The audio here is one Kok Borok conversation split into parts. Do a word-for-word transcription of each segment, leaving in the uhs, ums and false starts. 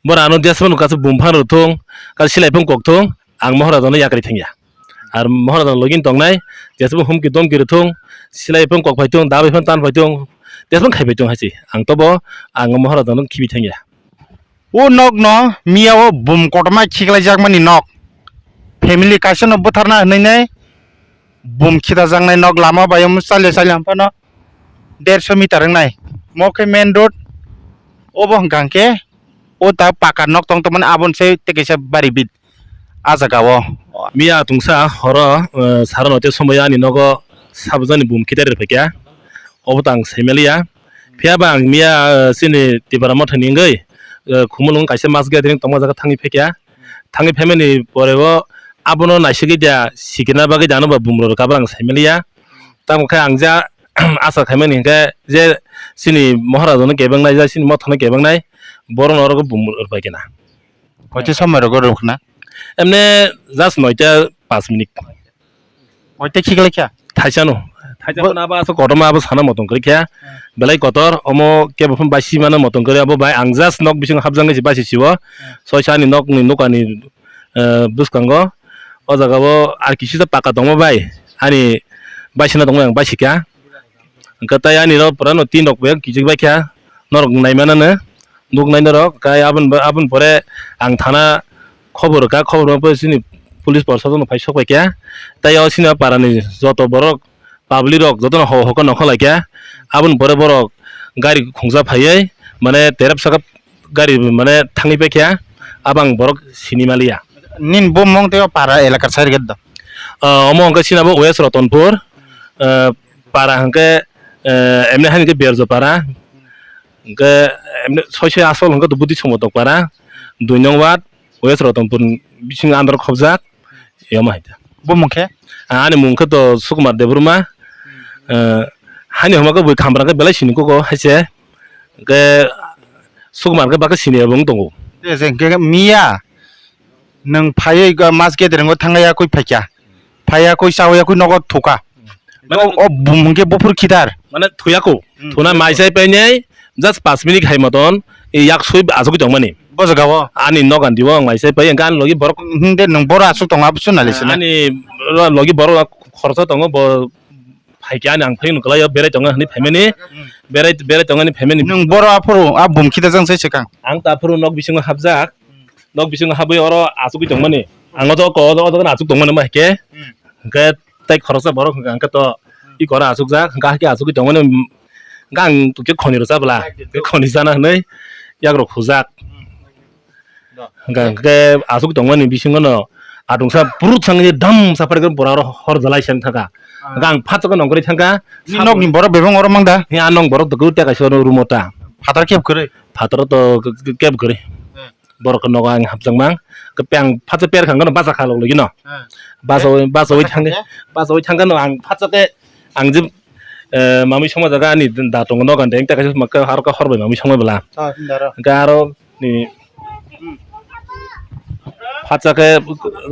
Bora ano jesmano kaisa bumphang rwthung, kaisa silai phung kokthung, ang Mohorajano yakarwi thangya. Ar Mohorajano login tongnai, jesmano humki domki rwthung, silai phung kok phaithung, dabai phung tan phaithung, jesmano khai phaithung hai se. Ang tobo ang Mohorajano khibi thangya. O nokno miya o bum kotorma khiklaijakmani nok. Family kaisano butharna hwnwi nai bum khitajaknai nok lama bai omo chalia chalia phano derso meter wngnai. Mo khe main road, obo hwnkha hwnkhe o ta paka nok tong tongmani aboni se tei kaisa bari bit. Ah jaga o. Miya tungsa horo, eh, saro noite somoi ani nogo sabjani bum khitai rwphaikha. Obo tang saimaliya. Phiya ba ang miya, eh, chini Tipra Mothani wngwi, eh, Khumulwng kaisa mass gathering tongma jaga thangwi phaikha. Thangwi phaimani pore o abono naisigwi da sikirna bagwi dano ba bum rwrwkha bo ang saimaliya. Tamo khe ang ja asa khaimani hinkhe je chini Mohorajano kebengnai, ja chini mothano kebengnai, borokno oro bum rwrwkha kena. Koichi somoi rogo rwkha na? Emne just noita paanch minute. Noita khiklai kha? Thaisano. Thaisano abo aswk kotorma abo sana motom kwrwi kha. Hmm. Belai kotor, omo kebo phano basi mano motom kwrwi abo bai ang just nok bisingo hapjagwi se basi sio. Hmm. Soisa ani nokni nokani, eh, bwskango. O jaga o ar kisi ta paka tongma bai ani basi na tongma ang basi kha. Hwnkhe tai ani rok pura no tin rok bai kijik bai kha. Norok nai mano no. Nuknai norok, kai aboni, aboni pore ang thana khobor rwkha, khobor rwkha pore chini police proshasonno phai sok paikha, tei o chini parani joto borok, public rok jotono ho hokhe nongkhor laikha, aboni pore borok gari khungsa phaiwi mane terep saka gari mane thangwi paikha, abo ang borok sini maliya. Nini bumung tei o para elakar side gate do? Ah, omo hwnkhe chini abo West Ratanpur, ah, para hwnkhe, ah, emni hai hwnkhe Berjo para. Hwnkhe emne soi soi asol hwnkhe to Buddhi Somo Tokpara, dui nong ward, West Ratanpur ni bisingo under khobjak, yoma hai ta. Bo mung khe? Ani mung khe to Sukumar Debbarma. Eh, hani homa khe bui Khamprang khe belai sini koko hai se. Hwnkhe Sukumar khe bakhe sini abo wng tongo. Je, je, hwnkhe miya nwng phaiwi go mas gederengo thangya kwi phaikha. Phaiya kwi chawi ya kwi nogo thuka. Mane o, o bum hwnkhe buphur khidar. Mane thuya ko. Hmm. Thuna mai sai painai just paanch minute hai moton, e yak sui asugwi tongmani. Bo jaga o? Ani nogan dibo ang mai sai pai, hwnkhe ani logi borok. Hmm, de nwng boro asuk tongo, abo chuna le sini. Ani logi borok khoroksa tongo, bo phaikhe ani ang phai nukla yo berai tongo hwnwi phaimani. Hmm. Berai, berai tongo ani phaimani. Nwng boro aphuru, a bum khita jang sai swkang. Ang ta aphuru nok bisingo hapjak. Nok bisingo habwi oro asugwi tongmani. Ang o jaga o, o jaga o asuk tongmani ma hwnkhe. Hmm. Hwnkhe tei khoroksa borok hwnkha hwnkhe to i kora asukjak, hwnkha hwnkhe asugwi tongmani, hwnkha ang tokhe khoni rwcha bwla, tei khoni chana hwnwi yakrok hujak. Hwnkha hwnkhe asugwi tongmani bisingono atungsa puruk sangwi dam saphar khe bora oro hor jalai sen thangkha. Hwnkha ang phat chakhe nongkhorwi thangkha. Nini nokni borok bebeng oro mang da? He, a nok borok to kwrwi tei kaisa oro room o ta. Phatar keb kwrwi? Phatar to keb kwrwi. Hmm. Borok nogo ang hapjakmang. Khe ang phatsa per kha, hwnkhe no bacha kha loglogi no. Hmm. Bachawi, bachawi thangkhe, bachawi thangkhe no ang phatsa khe ang je, eh, mamwi songma jaga ani da tongo nogo, ang tei kaisa ma khe aro khe hor bai mamwi songma bwla. Oh, hindaro. Hwnkhe aro ni phatsa khe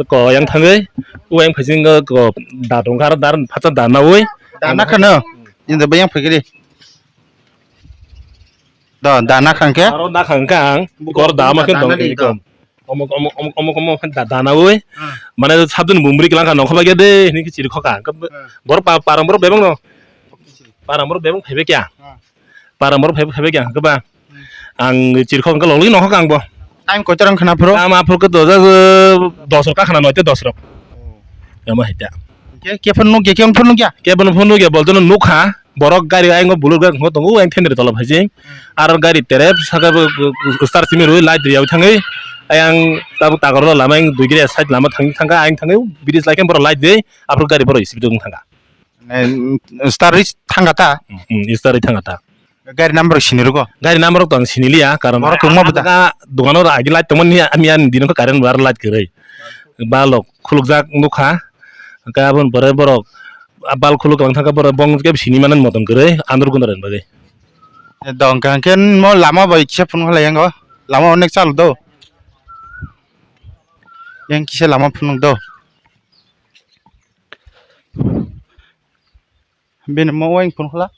ko yang thangwi, o yang phaising ko da tongkha aro dar phatsa da nawi. Da na khano. Inda bayang phagiri. Do, da nakhang khe? Aro nakhang khe ang, kor da ma khe dong ekdom. Omok, omok, omok, omok, omok khe da, da nawi. Hmm. Mane sabjani bumri kilang kha nongkha bai khe de, hini khe chiri khoka. Hmm. Borok pa-, parang borok bebang no. Parang borok bebang phaibai kya. Hmm. Parang borok phaibai, phaibai kya, hwnkhe ba. Hmm. Ang chiri khok hwnkhe loglogi nongkha ang bo. Time koito rang khna phuru? Time aphuru khe to, ja, ja, dos rok ka khna, noita dos rok. Oh. Emo hai ta. Ke, ke phone nukya, ke phone nukya? Ke phone nukya, bolto no nukha. Borok gari ayang o bulur gari hwnwi tongo, ayang thendri tola phaising. Hmm. Aro gari terep saka bo, bo, bo, star simi rwi light rwi thangwi. Ayang tabuk tagar o lama ayang dui giri side lama thangwi thangkha, ayang thangwi bridge laikhe borok light rwi, aphuru gari borok speed o thangkha. Mane, mm, star rwi thangkha ta? Hmm, hmm, star rwi thangkha ta. Gari number sini rwgo? Gari number to ang sini liya, karon borok kwbangma bwta. Ang dogano agi light tongmani, ami ani dino current bar light kwrwi. Balok khulukjak nukha. Hwnkhe aboni pore borok, ah, bal khuluk lang thangkha borok, bong khe sini mano motom kwrwi, andro gunda rani bagwi. Dong kha hwnkhe mo lama bai kisa phunuk halai yango. Lama onek chal do. Yang kisa lama phunuk do. Bini mo weng phone khla.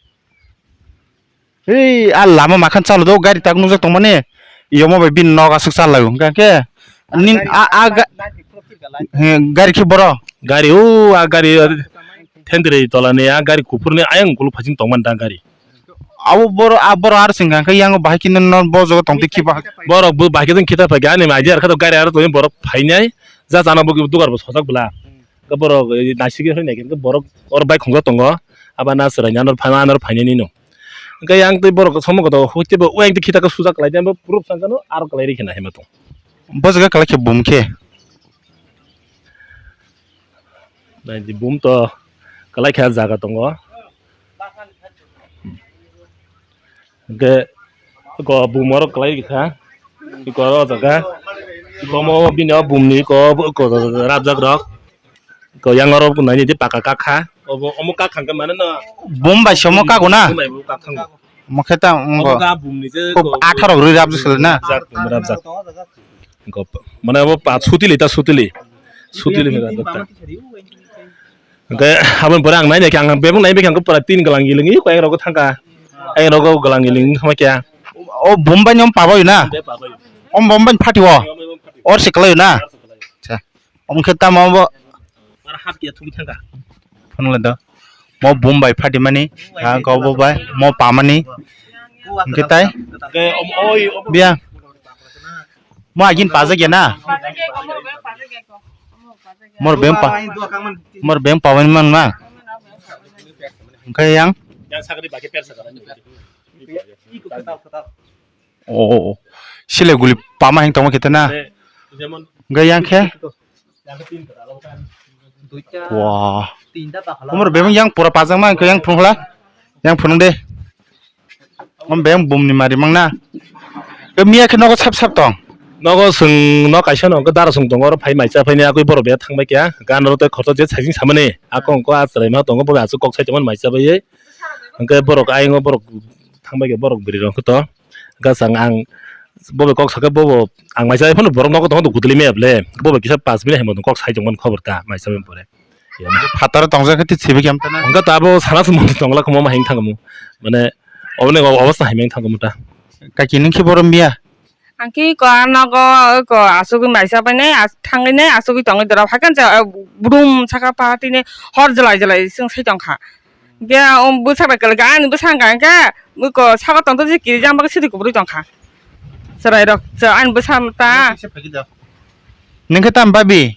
Hei, a lama makhan chalo do, gari tak nukjak tongmani. yomo bai bini nok aswk cha lai o. Hwnkha khe nin a, a ga-, he, gari khe boro? Gari o, a gari, o, Thendrwi tola ni a gari kuphur ni ayang ukuluk phaiching tongmani da gari. Abo boro, a boro aro sengkha khe yang bahai khe no bo jaga tong twi khiba. Borok bo bahai khe khita phaikha ani idea khe gari aro tongwi borok phainai ja chana bo dugar bo sojak bwla. Khe borok, eh, naisik hwnwi naikhe borok oro bai khongjak tongo. Abo na chwrai nang phaima nang phainani no. Hwnkhe yang tei borok somo kotor hwnkhe bo yang tei khita khe sujak khlai tei bo proof sangkha no aro kwlai rikhe nai hima tong. Bo jaga kwlai khe bum khe. Nai di bum to kwlai khe jaga tongo. Hwnkhe ko bum oro kwlai kha. Ko oro o jaga. Komo bini o bum ni ko, ko rabjak rok. Ko yang oro nai di paka kakha. Obo omo kakha hwnkhe mane no. Bum bai somo kago na? Bum bai bo kakha. Omo khe ta omo wngbo. Ga bum ni je ko atharo rwi rabjak sele na? Rabjak, rabjak. Ko mane obo pa sutili ta sutili. Sutili mera dokta. Hwnkhe aboni pore ang nai naikhe ang bebak nai bikhe ang pura tin galang giling i koi rok thangkha. Ai rok galang giling thangma kya. O Bombay ni om pabai na? Om Bombay phati o. Or se kalai na? Acha. Om khe tamo bo. Ar hap kya thugwi thangkha. Phone le do. Mo Bombay phati mani. Ha ko bo bai. Mo pamani. Hwnkhe tai? Biya. Mo agin pajak ya na? Mor beng pa, mor beng pawan man ma. Hwnkhe yang? Yang sakri baki per sakara. O, o, o. Sile guli pama hing tongma kete na. Hwnkhe yang khe? Wah. Mor beng yang pura pajak ma hwnkhe yang phunukla. Yang phunuk de. Om beng bumni mari mangna. Ke miya khe nogo sap sap tong. Nogo swng no kaisa no hwnkhe dara swng tongo, oro phai maisa phaini akui borok beya thangbai kya. Gan oro tei khoroksa je sajing samani. Ako hwnkhe a chwrai ma tongo, bo aswk kok sai tongmani maisa bai. Hwnkhe borok ayung o borok thangbai kya, borok bwrwi rok to. Hwnkhe chwng ang bo bai kok sakhe bo bo ang maisa bai phano borok nogo tongo gutuli maya ble. Bo bai kisa panch minute hai kok sai tongmani khobor ta maisa bai pore. Phataro tongjak khe tei sibik yam tana. Hwnkhe ta abo sana se moni tongla khomo ma hing thangmu. Mane oboni obostha hai meng thangmu ta. Kaki nung khe borom biya. Ang khe ko a nogo ko asugwi maisa bai nai, as-, thangwi nai asugwi tongwi dora. Haikhe ang cha, eh, brum saka pa tini hor jwlai jwlai swng sai tongkha. Ge, um, bwsa bai kwlai kha, ani bwsa wngkha hwnkhe, bwko saka tongthoksi kirijak bagwi sidi kubrwi tongkha. Chwrairok, cha, ani bwsa ta. Nung khe tam babi?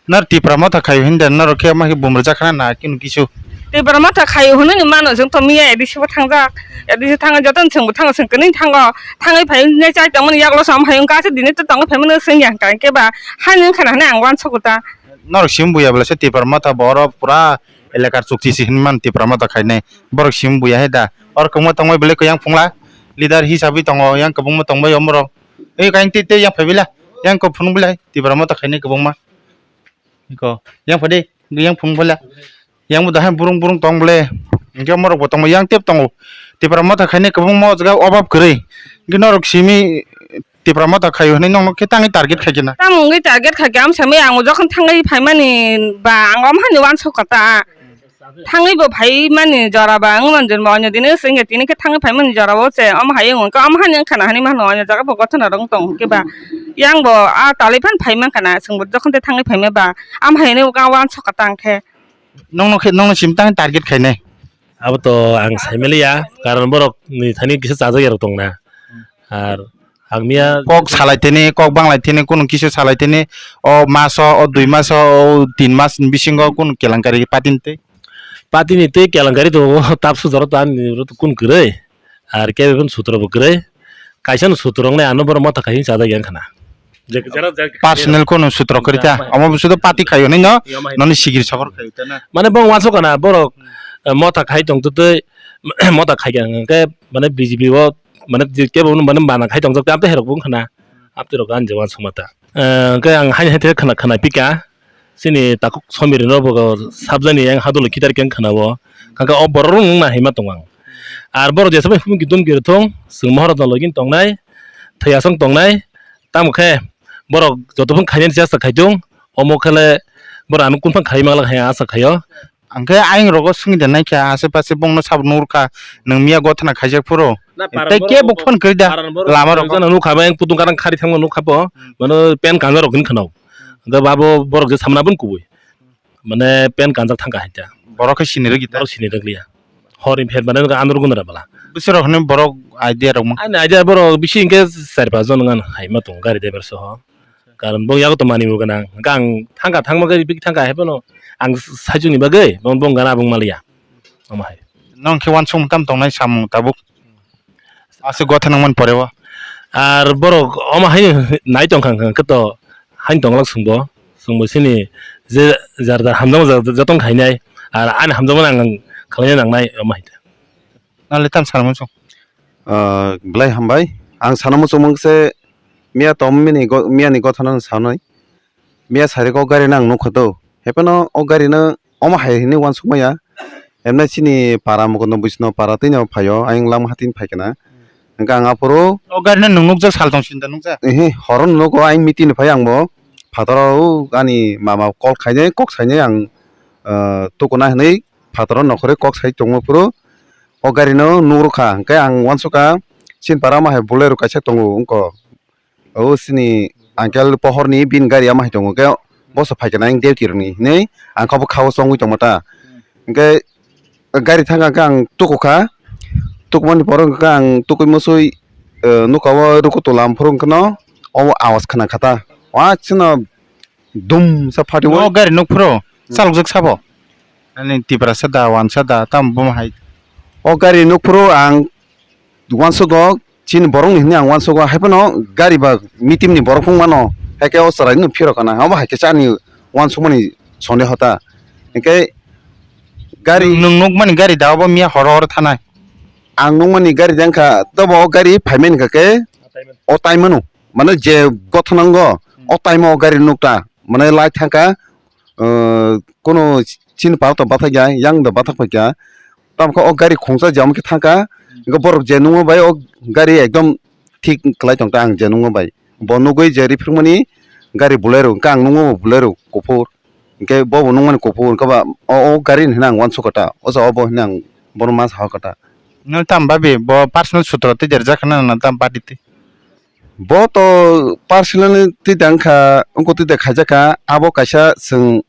Nor Tipra Motha khaio hinda norok khe ma khe bumrwjak khana na kinu kisu. Tipra Motha khaio hwnwi ni mano, chwng to miya A D C bo thangjak. A D C thangwi jotono chwngbo thango, chwng kwnwi thango. Thangwi phai nai chai tongmani yaklo sam hai wngkha, aswk dini to tongwi phaimano chwng ya hwnkha hwnkhe ba haino wngkha na hinwi ang uansugo ta. Norok sim buya bwlai se Tipra Motha bo oro pura elakar chukchi se hinwi mano Tipra Motha khainai. Borok sim buya hai da. Oro kwbangma tongbai bwlai khe yang phungla leader hisabwi tongo, yang kwbangma tongbai omorok. Ei kain tei tei yang phai bwlai, yang kok phunuk bwlai Tipra Motha khainai kwbangma. Iko, yang phadi, yang phung bole. Yang bo dahai burung burung tong bole. Hingke morok bo tongo, yang tep tongo. Tipra Motha khainai kwbangma o jaga obab kwrwi. Hingke norok simi Tipra Motha khaio hinui nokno khe tangwi target khaikhe na. Tamo wngwi target khaikhe, amsami ang o jokhon thangwi phaimani ba ang omo hani uansukha ta. Thangwi bo phaimani jora ba wng manjak, onya dini wngkha tini khe thangwi phaimani jora o se omo hai wng kha, omo hani wngkha na hani mano onya jaga bo gothona rok wng tong khe ba yang bo a talai phano phai mankha na, chwng bo jokhon tei thangwi phaima ba omo hai hinwi uansukha ta ang khe. Nokno khe, nokno sim tang target khainai. Abo to ang saimaliya, karon borok ni thani kisa chajakya rok tong na. Ar ang miya kok salai tini, kok banglai tini, kunu kisu salai tini, o maso, o dui maso, o tin mas ni bisingo kunu kelengkari patini tei. Patini tei kelengkari tongo, tab sujaro to ani oro to kunu kwrwi. Ar kebo sutro bo kwrwi. Kaisa no sutro wngnai ano borok motha khai chajak ya wngkha na. Je-, jera, jera, personal kunu sutro kwrwi ta. Omo bo sudo pati khaio hinui no, noni sigiri sokor khaio ta na. Mane bo uansukha na borok, eh, motha khai tong twi, motha khai khe mane B J P o mane je kebo mane bana khai tongjak tei amtwi herok bo wngkha na. Amtwi rok ani je uansukma ta. Eh, hwnkhe ang haini hai khe khwna, khwna pika. Chini takhuk Somir no bo sabjani yang hadolo khitar khe khwna o. Hwnkhe o borok rok wngna hima tong ang. Ar borok jesa bai humki dumki rwthung, chwng mohor no login tongnai, thwi aswng tongnai. Tamo khe borok joto phung khainani chesta khai tung. Omo khele borok ano kunphang khai mangla hai asa khaio. Ang khe ayang rogo swngwi da naikha, ase pase bongno sabo nukha, nwng miya gothana khaijak phuru. Tei kebo phone kwrwi da. Lama rok jana nukha ba, yang putung karang khari thangma nukha po. Hmm. Mano pen kanja rok hin khano. Hmm. Da babo borok je samna bun kubui. Hmm. Mane pen kanja thangka hai ta. Borok khe sini rwgwi ta. Borok sini rwgliya. Hor in pher mane ga anur gunra bala. Bisi rok hwnwi borok idea rok mang. Ani idea borok bisi hingke char pas jon ngan hai ma tong gari driver soho. Karon bo yago to mani bo ganang. Hingke ang thangka thangma gari bik thangka hai phano ang saichung ni bagwi bo bo gana bung maliya. Omo hai. Nong khe wansuk tam tongnai samung tabuk. Aswk gotha nangmani pore o. Ar borok omo hai nai tongkha hwnkhe to hain tonglak chwngbo. Chwngbo chini je jar jar hamjakma jotong khainai. Ar ani hamjakmani ang khlaina nangnai omo hai. Nale tam sana muchung. Ah, belai hambai. Ang sana muchung mung se miya tom mini go-, miya ni gotha nang sanai. Miya sari ko gari nang nukha do. Hepeno o gari no omo hai hini wansukmaya. Emne chini para mukundo bisno para twi no phaio, ayang lama hatini phai kana. Hingke ang aphuru. O gari no nwng nukjak sal tong sinda nukjak? Ehe, horo no nugo ayang meeting ni phai ang bo. Phataro o ani mama call khainai, kok sainai ang, ah, tukuna hinui phataro nokhorwi kok sai tongma phuru. O gari no nugrukha, hingke ang wansukha chini para ma hai Bolero kaisa tongo wngko. O sini uncle pohor ni bini gari ama hai tongo khe boso phaikhe nang duty rwni hinwi ang kha bo kha o chongwi tongma ta. Hwnkhe gari thang kha khe ang tuku kha, tukmani poro hwnkhe ang tukui musui, eh, nuka o ruku tola amphuru hwnkhe no obo awas khna kha ta. Wa chwngno dum sa phatwi o. O gari nukphuru chalokjak sabo? Ani Tiprasa da, wansa da, tamo bomo hai. O gari nukphuru ang wansugo, chini borokni hinwi ang wansugo, haiphano gari ba meeting ni borok phung mano, haikhe o chwraino phirok kana, obo haikhe chani wansukmani sonde hota. Hinkhe gari nwng nukmani gari da obo miya horo horo thanai? Ang nukmani gari jangkha, tobo o gari phaimani kha khe o taimano, mane je gotha nango, o taimo o gari nukta, mane lai thangkha, uh, kono chini pal to bathakya, yang do bathak paikya. Tamkhe o gari khungsa jam khe thangkha, hwnkhe borok je nungma bai o gari ekdom thik kwlai tongkha ang je nungma bai. Bo nugui je riphirmani gari Bolero, hwnkhe ang nungma bo Bolero kuphur. Hwnkhe bo bo nungmani kuphur, hwnkhe ba o, o gari ni hwnwi ang wansuk kha ta, o jaga o bo hwnwi ang bono ma sa kha ta. Nwng tamo babi bo personal sutro twi derjak khna na tamo party twi? Bo to personally twi da wngkha, wngkha twi da khaijak kha, abo kaisa chwng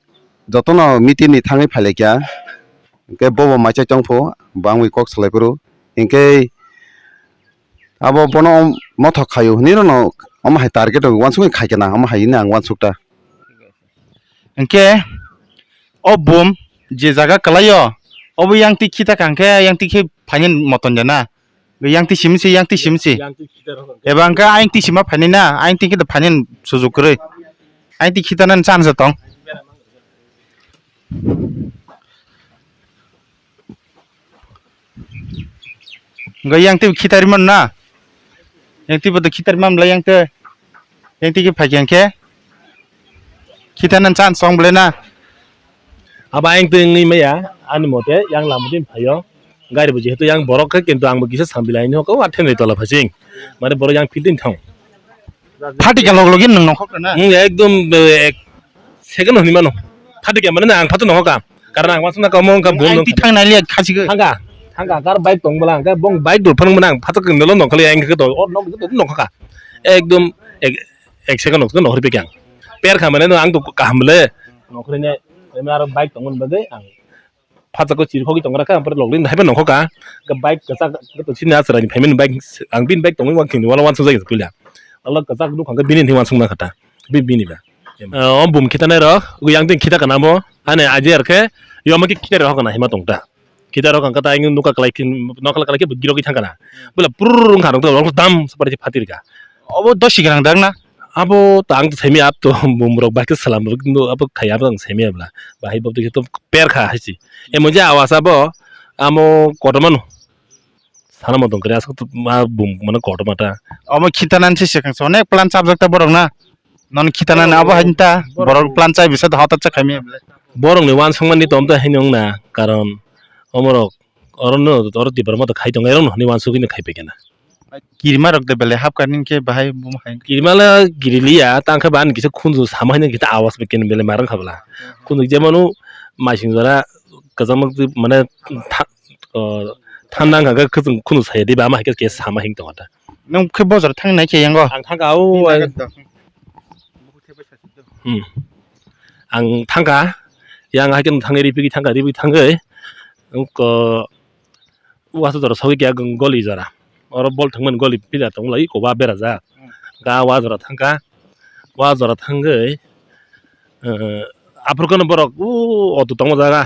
jotono meeting ni thangwi phailaikha, hinkhe bobo maichai tongphu, bangwi kok salai phuru, hinkhe abo bono mothok khaio hinwi rwno omo hai target rok uansukgwi khaikhe na, omo hai hinwi ang uansukta. Hinkhe o bum je jaga kwlaio, obo yang twi khita kha hinkhe yang twi khe phainani moton jana. Yang twi simi se, yang twi simi se. Eba hwnkhe ayang twi sima phainai na, ayang twi khe phainani sujuk kwrwi. Ayang twi khitanani chance tong. Hwnkhe yang twi khitarwi mano na? Yang twi bo khitarwi mano le yang twi. Yang twi khe phai khe khitanani chance tong bwle na? Abo ayang twi wngwi maya, ani mote yang lama twi phaio. Gari bo jehetu yang borok khe, kintu ang bo kisa sambilai hinwi hokha, o athenwi tola phasing. Mane borok yang field twi thang. Phatikha log logi nwng nongkhor na? Hmm, ekdom, eh, ek second hwnwi mano. Phatikha mane ang phato nongkha. Karon ang wansana kamo wngkha bun. Ang twi thang nai liya khachigwi. Thangkha, thangkha, kar bike tong bwla, ang bong bike dul phano mane ang phato khe nolo nongkhor liya, ang khe to, o nok to nongkha. Ekdom ek, ek second nokha nongkhor pekha ang. Per kha mane no ang to kaham le. Nongkhor ne, aro bike tongmani bagwi ang phatsako chiri khogwi tongra kha, ampore logri hai phano nongkha kha. Khe bike kwchak khe to sini aswrani phaimani bike, ang bini bike tongwi uansukni ualo uansuk jagwi puila. Ulo kwchak nukhang khe bini hinwi uansukna kha ta. Bi-, bini ba. Ah, o bum khitanai rok, ui yang twi khita kana bo. Ani aji ar khe, yo ma khe khita rok kana hima tong ta. Khita rok ang kata ang nukha kalai khin, nokha kalai khe girogwi thang kana. Bula purr wng kha rok to, rok dam sapari phatir kha. Obo dosi gwnang dak na? Abo ta ang to semi ap to bumrok bai khe salam rok no abo khai abo ang semi abla. Bahai bob to per kha haisi. Emo je awas abo amo kotorma no. Sana mo tong kre aswk to ma bum mane kotorma ta. Omo khitanan se sekang se onek plan chapjak ta borok na. Non khitanan abo hain ta borok plan chai bisa da hota cha khaimi abla. Borok ni wansong mani tom ta haino wng na karon omorok oro no oro tipra ma to khai tong erong no hwnwi wansugwi no khai pekena. Kirima rok de bele hap karni khe bahai bum hai. Kirima le kiriliya, tang khe bani kisa khunju sama hai kisa awas be ken bele marang khabla. Khunju jemanu masing jora kajang mane tha-, o, Thanda wngkha khe khwchwng khunu saya di ba, ama hai khe sama hing tongo da. Nwng khe bozor thang nai khe yango? Ang thangkha o, Nini ang, agak to. Hmm. Ang thangkha, yang hai khe thangwi ripiki thangkha, ripiki thangwi, wngkha, uasu jora sogwi khe goli jora. Oro bol thwngmani goli pillar tong lai, koba berajak. Hmm. Ga wa jora thangkha, wa jora thangwi, eh, aphuru kheno borok, o auto tongma jaga.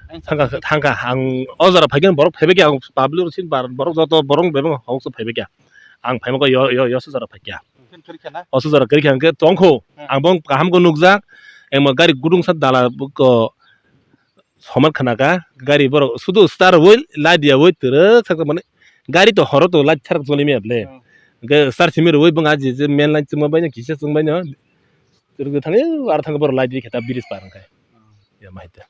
Thangkha, thangkha, ang o jora phaikhe borok phaibai khe, ang public rok sin bar, borok joto borok bebak hokse phaibai khe. Ang phaima khe yo, yo, yo se jora phaikha. Oso jora kwrwi kha hwnkhe tongkho. Hmm. Ang bo kaham khe nukjak. Emo gari gudungsa dala ko somat khna kha. Gari borok sudu star wheel light ya wheel twrwk sak mane gari to horo to light tharak joli maya ble. Hmm. Hwnkhe star simi rwui bwng aji je main line chwngma baino kisa chwngbaino. Twrwk thangwi ar thangwi borok light ri khe ta bridge par hwnkhe. Hmm. Ya mai ta.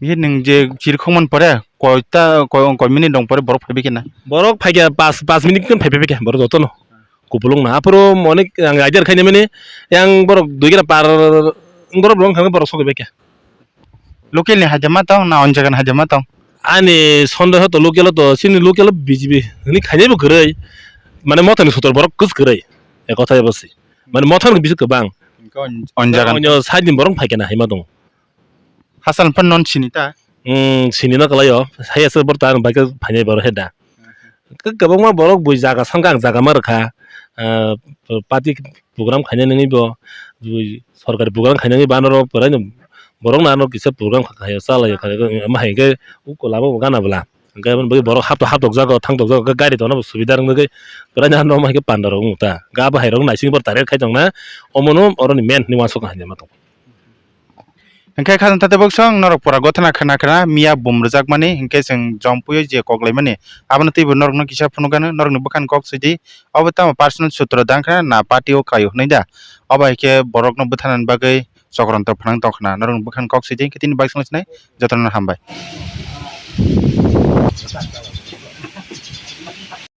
Bihih nwng je chirikhokmani pore koita, koi, koi minute rok pore borok phaibai khe na? Borok phaikha pas, pas minute khe phaibai kha borok jotono. Kupulung na aphuru moni ang idea khaina mani yang borok dui gra par borok rong thangwi borok sogwi bai kha. Local ni haida ma tong na on jaga ni haida ma tong? Ani sondeho to local o to, chini local o B J P hwnwi khainai bo kwrwi. Mane mothani sotor borok kwch kwrwi. E kotha ebo si. Mane mothani bisi kwbang. Hwnkhe on, on jaga ni. Onyo side ni borok phai khe na hai ma tong. Hasan phan non sini ta? Hmm, sini no kwlai o. Hai aswk borok ta ang bai khe phainai borok he da. Kwbangma borok bui jaga samkha ang jaga ma rwkha. Ah, party program khainai nini bo. Bui sorkari program khainani bana rok pwraino borok no ano kisa program kha khaio chalai kha ma hai khe uko lama bo gana bwla hwnkhe aboni bagwi borok hapto haptok jago thangtok jago gari tongna bo subida wng bagwi pwraino ano ma hai khe panda rok wng ta ga bo hai rok naising bo target khai tongna omono oroni main hinwi uansuk kha hinwi ma tong. Hwnkhe khajang tate boksong norok pura gothana khna khna miya bum rwjakmani hwnkhe chwng jompuio je koklaimani abono teibo norokno kisa phunukgano norokni bwkhani kok swidi obo tamo personal sutro dang khna na party o kaio hwnwi da obo hai khe borokno bwthanani bagwi chokronto phwnang tong khna norokni bwkhani kok swidi hwnkhe tini baksa sinai jotono hambai.